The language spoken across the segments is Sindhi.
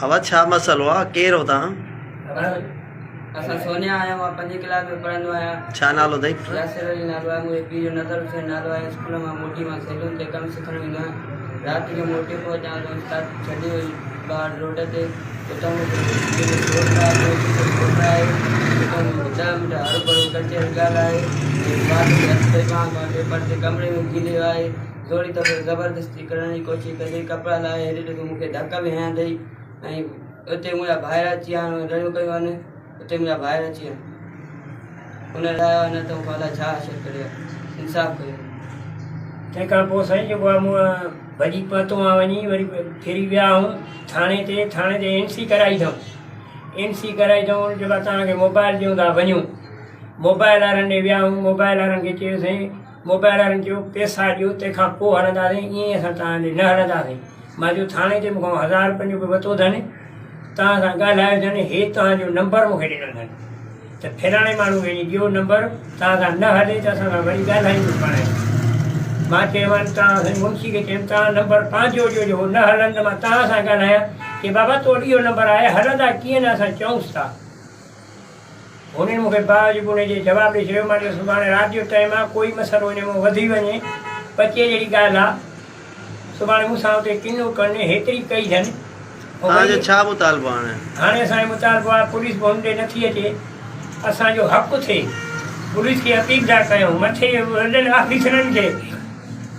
اوا ڇا مسئلو آ ڪير هو تهان؟ اسان سونيا آهيون مان پنجين ڪلاس ۾ پڙهندو آهيان. ڇا نالو اٿئي پٽ؟ ياسر علي نالو آهي منهنجي پيء جو نظر حسين نالو آهي اسڪول مان موٽي مان سيلون تي ڪم سکڻ ويندو آهيان رات جو موٽي پهچان ته استاد ڇڏي وئي ٻاهر روڊ تي اتان مون کي منهنجو گهوٽ آهي گهوٽ آهي اتان مون کي ڏهه منٽ هروڀرو ڪچهري ڳالهائي ۽ وات ۾ هٿ پئي پوان ٻئي پاسي ڪمري ۾ گهلي آهي زوري دفعي زبردستي ڪرڻ جي ڪوشش ڪندي ڪپڙا لاهي هيڏي ڏسو مون کي ڌڪ به هنيا اٿئي ۽ اتي منهنجا ڀائر اچي ويا آهن رڙيون ڪيون آهن اتي منهنجا ڀائر اچي ويا ان لاء نه ته مون کان الائي ڇا حشر ڪري انصاف ڪيو. تنهن کان پوء سائين جيڪو آهي مون ڀڄي پهتو آهيان وڃي وري ڦري ويا آهيون ٿاڻي تي ٿاڻي تي اين سي ڪرائي اٿئون اين سي ڪرائي اٿئون جيڪو آهي توهان کي موبائل ڏيون ٿا وڃون موبائل وارن ڏي ويا آهيون موبائل وارن کي چيوسين موبائل وارن چيو پئسا ڏيو تنهن کان پوء هلنداسين ائين ئي اسان توهان ڏي نه هلنداسين. مان چيو ٿاڻي تي مون کان هزار رپين جو به ورتو اٿن توهان سان ڳالهايو اٿن هي توهان جو نمبر مون کي ڏنو اٿن ته فلاڻي ماڻهو کي وڃي ڏيو نمبر توهان سان نه هلي ته اسان سان وري ڳالهائيندو پاڻ ئي. مان چيومان توهان سائين منشي کي چيم توهان نمبر پنهنجو ڏيو جو هو نه هلن ته مان توهان سان ڳالهايان چي بابا تو وٽ اهو نمبر آهي هلندا ڪيئن نه اسان چئونس ٿا. هنن مون کي باهه جي بوني جي جواب ڏئي ڇڏيو، مان چيو سڀاڻي رات جو ٽائيم آ، ڪوئي مسئلو انهي مان وڌي وڃي، ٻچي جهڙي ڳالهه آ، سڀاڻي مون سان اتي ڪنو ڪن، هيتري ڪئي ٿن. توهان جو ڇا مطالبو آ هاڻي؟ هاڻي اسان جو مطالبو آ پوليس به هن ڏي نٿي اچي، اسان جو حق ٿئي، پوليس کي اپيل ٿا ڪيون، مٿي وڏن آفيسرن کي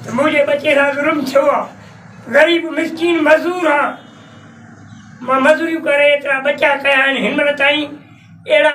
ته منهنجي ٻچي سان ظلم ٿيو آ، غريب مسڪين مزور آن، مان مزوريون ڪري ايترا ٻچا ڪيا آهن، هن مهل تائين اهڙا.